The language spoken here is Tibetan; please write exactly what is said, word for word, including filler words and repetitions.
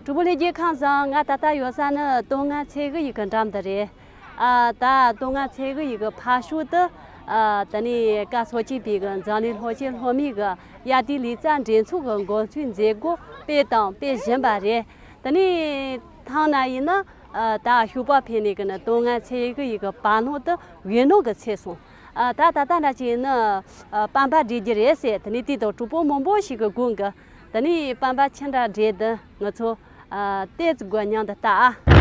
གྲོགས་པོ་ལྷན་རྒྱས་ཁམས་བཟང་། ང་ད་ལྟ་ཡོད་ས་ནི་སྟོད་མངའ་ཚལ་གི་ཡུལ་གི་འགྲམ་དུ་རེད། ཨ་ད་སྟོད་མངའ་ཚལ་གི་ཡུལ་གི་ཕ་ཤུལ་དུ་ཨ་ད་ནི་ཀ་ཚོ་གཅིག་པའི་གི་འཛམ་གླིང་ལྷོ་ཕྱོགས་ལྷོ་མའི་གི་དབྱར་དུས་ལུས་རྩལ་འགྲན་ཚོགས་གི་འགོ་ཚུགས་མཛད་སྒོ་སྤེལ་དང་སྤེལ་བཞིན་པ་རེད། ད་ནི་ཐང་ན་ཡིན་ན་ཨ་ད་ཤུག་པ་ཕེབས་ནས་གི་ནི་སྟོད་མངའ་ཚལ་གི་ཡུལ་གི་བར་ལྷོ་དུ་ཡོད་ནོ་གི་ཚེ་སོང་། ཨ་ད་ད་ལྟ་འདྲ་ཅིག་ཡིན་ན་ཨ་པམ་པ་སྒྲིག་རྒྱུ་རེད་ཟེར། ད་ནི་དེ་དང་གྲོགས་པོ་མང་པོ་ཞིག་གི་དགུང་གི་ད་ནི་པམ་པ་ཆི་འདྲ་སྒྲིག་དུ་ང་ཚོ་ཨ་ཏེ་ཙི་དགོན་མྱང་དུ་ལྟ་ཨ།